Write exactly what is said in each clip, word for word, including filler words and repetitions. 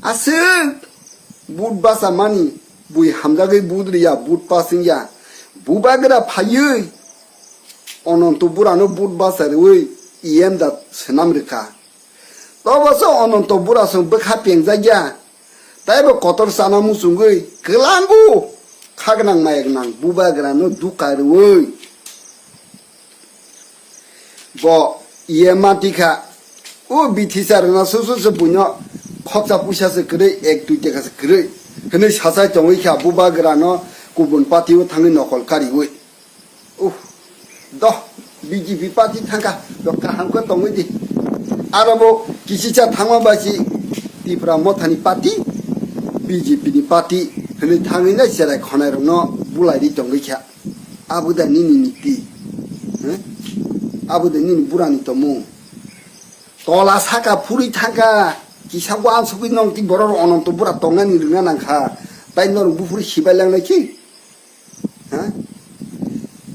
Aswk but basa mani, bui hamjagwi but riya, but pasing ya. Bubagra phaiwi Ononto Burano but basa riwi E M da swnam rwkha. Tobo se Ononto Bura song bwkha pengjak ya. Taibo kotor chana muchungwi kwlango kha gwnang maya gwnang Bubagrano duka rwwi. Bo iye mati kha. O bithi charwna susu se buino khoksa puisa se kwrwi, ek dui teka se kwrwi. Hwnwi sachai tongwi kha Bubagrano kubun party o thangwi nokol kariwi. Uh, doh, B J P party thangkha, doh kaham khe tongwi di. Aro bo kisicha thangma bai si Tipra Mothani party, B J P ni party hwnwi thangwi nai cherai khonai rokno bulai ri tongwi kha. Abo da nini niti? Huh? Abo da nini burani tomung? Tola saka phuri thangkha, kisa wansugwi nong ti borok Ononto Bura tongnani rwna nangkha. Tai norok buphuru sibai langnai ki? Ha?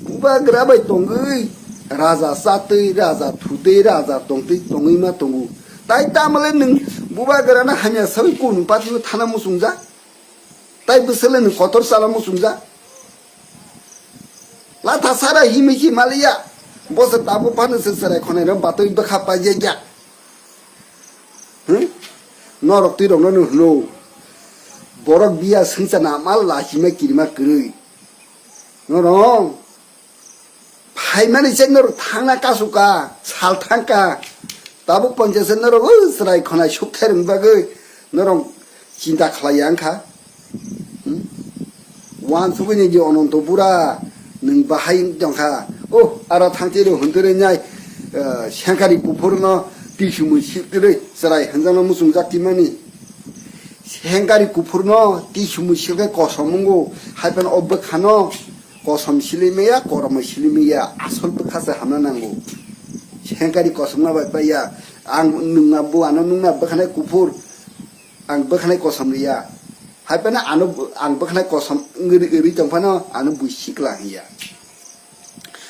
Bubagra bai tongwi raja chatwi, raja thutwi, raja tongtwi tongwi ma tongo. Tai tamale nwng Bubagrano hamya sawi kunu party o thana muchungjak? Tai bwswkle nwng kotor chala muchungjak? Latha sara himwi hi maliya. Bo se tabuk phano se cherai khonai rok batwi bwkha paijak ya. Hmm? Norok twi rokno no hwno. Borok biya swngchana ma lachima kirima kwrwi. Norok phaimani se norok thangna kasuka, sal thangka. Tabuk poncha se norok o cherai khonai sukthai rwng bagwi norok chinta khlai ya wngkha. Hmm? Wansugwi ni je Ononto Bura, nwng bahai wng tongkha. Oh, aro thangtwi rw hwntwi rw nai, eh, sengkari kuphurno tisumwi siltwi rw chwrai hwnjakno muchungjak timani. Sengkari kuphurno tisumwi silkhe kosom wngo, hai phano o bwkhano kosom sili maya, koromwi sili maya, asol bwkha se hamna nango. Sengkari kosomna bai paiya, ang nwngna buano nwngna bwkhanai kuphur, ang bwkhanai kosom riya. Hai phano ano, ang bwkhanai kosom wngwi ri, ri tong phano ano bui sikla hiya.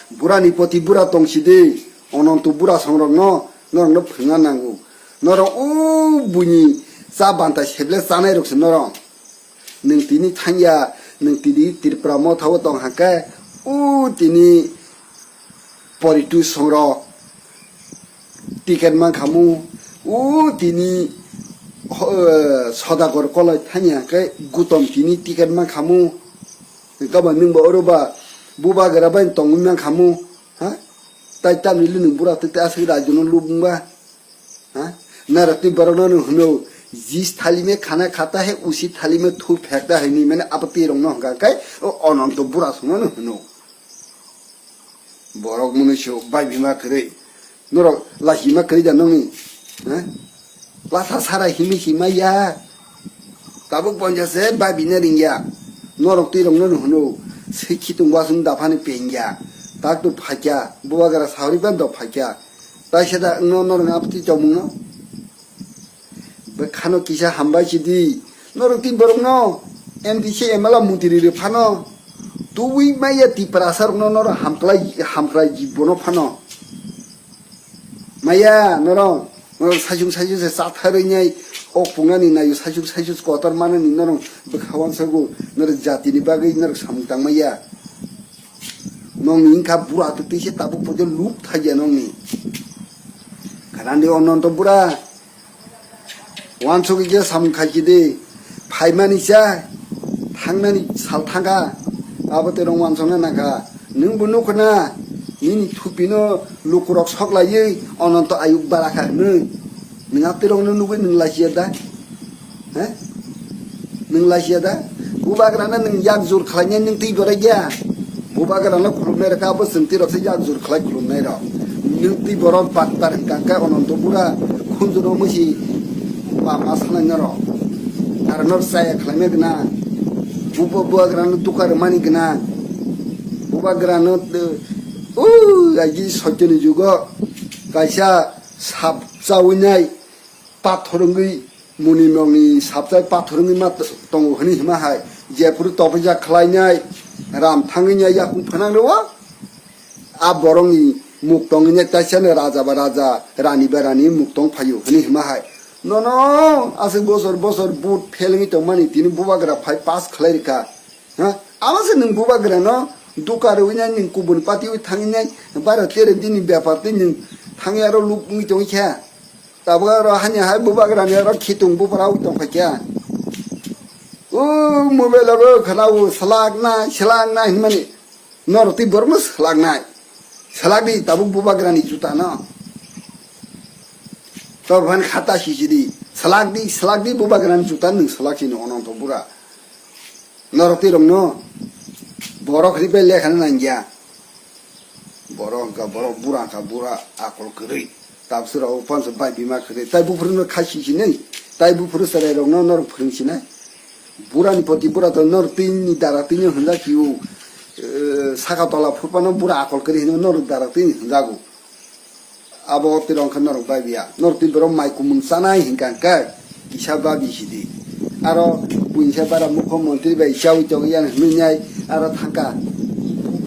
Burani poti bura tong sidi, Ononto Bura songrokno, norokno phwrwngna nango. Norok o buini cha banta seble chanai rok se norok. Nwng tini thangya, nwng tini Tripura Motha o tong hangkhe, o tini Poritu songrok ticket mankhamu, o tini, eh, Sodagar koloi thani hwnkhe Gutom tini ticket mankhamu, gabon nwngbo oro ba Bubagra bai tongwi mankhamu, ha? Tai tamni lwnwi bura twi twi aswk rajyono lubungba, ha? Narok twi borokno nwng hwno, "Jis thali mein khana khata hai, usi thali mein thu phekta hai," hinwi mane abo twi rokno hwnkha khe o Ononto Bura songno nwng hwno. Borok mwnwi se bai bima kwrwi. Norok lachima kwrwi da nongni? Ha? Latha sara himi hima ya. Tabuk poncha se bai bina ringya. Norok twi rokno hwno. Se khitung wasung daphani pengya. Tak tu phakya. Bubagra sauri ban do phakya. Tai se da no norok apti chomung no. Bwkhano kisa hambai sidi. Norok twi borokno M D C M L A mantri rw phano. Tubui maya Tiprasa rokno norok hamklai, hamklai jibono phano. Maya norok, norok saichung saichung se chatharwi nai, ok pungnani naio saichung saichung kotor manani norok bwkha wansago norok jatini bagwi norok samung tangmaya. Nongni wngkha bura twi twi se tabuk poito luk thaiya nongni. Kanandi Ononto Bura. Wansugwi khe samung khai khe di, phaimani cha, thangnani sal thangkha, abo twi rong wansukna nangkha. Nwng bo nukho na, nini thupino lukurok sok laiwi Ononto Ayuk bara kha hwnwi. Nwng a twi rokno nugwi nwng lachiya da? He? Nwng lachiya da? Bubagrano nwng yak jur khlainai nwng twi gorai ya. Bubagrano khulumnai rok abo chwng twi rok se yak jur khlai khulumnai rok. Nwng twi borok baktar hwnkha khe Ononto Bura khunjuno musi lama sanai norok. Aro norok chaya khlaimai gwnang. Bubo bubagrano duka rwmani gwnang. Bubagrano, uh, aji soitoni jugo kaisa sap chawi nai. Pathor wngwi muni mongni sapchai pathor wngwi ma t-, tongo hwnwi hima hai, jephuru topijak khlainai, ram thangwi nai yakung phanang rwo, a borokni muk tongwi nai taisano raja ba raja, rani ba rani muk tong phaio hwnwi hima hai. Nono aswk bosor bosor vote fail wngwi tongmani, tini bubagra phai pass khlai rwkha. Ha? Amo se nwng bubagrano duka rwinai, nwng kubun party-o thanginai, bara tere dini bepar twi nwng thangwi aro luk wngwi tongwi kha. Tabuk aro hani hai bubagrani aro khitung bupra wngwi tongkha kha. O mobile o khwnao, "Swlaknai, swlaknai," hinmani. Norok twi borokno swlaknai. Swlak di tabuk bubagrani juta no. Tor phan khata sisi di. Swlak di, swlak di bubagrani juta nwng swlak sini ononto bura. Norok twi rokno borok hwnwi bai lekha nangya. Borok wngkha borok, bura wngkha bura, akol kwrwi. Tabswrao pansa bai bima kwrwi. Tai buphuru no khai sisi nai. Tai buphuru chwrai rokno norok phwrwng sinai. Burani poti bura to nor tini dara tini hwnjak hiu, eh, saka tola phurpano bura akol kwrwi hino nor dara tini hwnjago. Abo tiro wngkha norok bai biya. Nor tini borok mai kumung chanai hinka hwnkhe kisa babi sidi. Aro buinsa bara mukho montri bai chawi tongwi yang hwnwi nai aro thangka.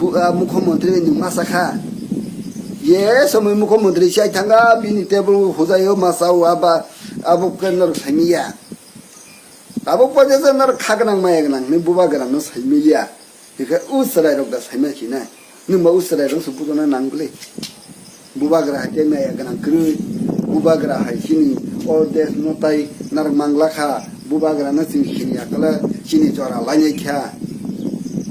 Bu-, ah, mukho montri bai nwng masa kha. Ye somoi mukho montri chai thangka bini table hujai o masa o aba abo khe norok saimanya. Tabuk pojesa norok kha gwnang maya gwnang hinwi bubagrano saimiliya. Hingkhe o chwrairok da saima sinai. Nwngba o chwrairok se bujana nang bwle. Bubagra hai khe maya gwnang kwrwi. Bubagra hai chini o desh no tai narwk mangla kha. Bubagrano chini khini yakala chini jora lainai kha.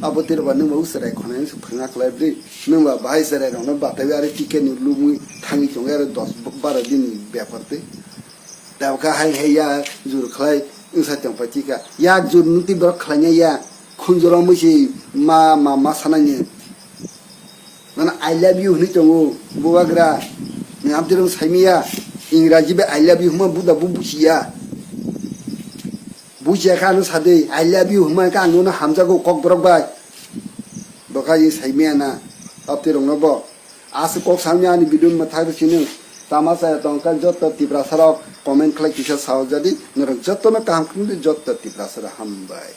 Abo twiroba nwngba o chwrai khonai se phwrwngna khlai bwle. Nwngba bahai chwrairokno bataiwi aro ticket ni lumwi thangwi tongo aro dos baro din ni bepar twi. Tabukha hai hai ya jur khlai wngsa tongpai tikha. Yak jur nukti borok khlaina ya. Khunjuro musi ma ma ma sanani. Nana I love you hwnwi tongo bubagra. Ni amtirong saimiya. Ingraji bai I love you hwnma buda bu busiya. Busiya kha ano sadei I love you hwnma kha ang nono hamjago kok borok bai. Bokha ye saimiya na. Amtirong no bo. Aswk kok samya ani video mwthai rw sini tama chaya tongkha joto Tiprasa rok comment khlai kisa sao jadi norok joto no kaham khumdi joto Tiprasa rok hambai.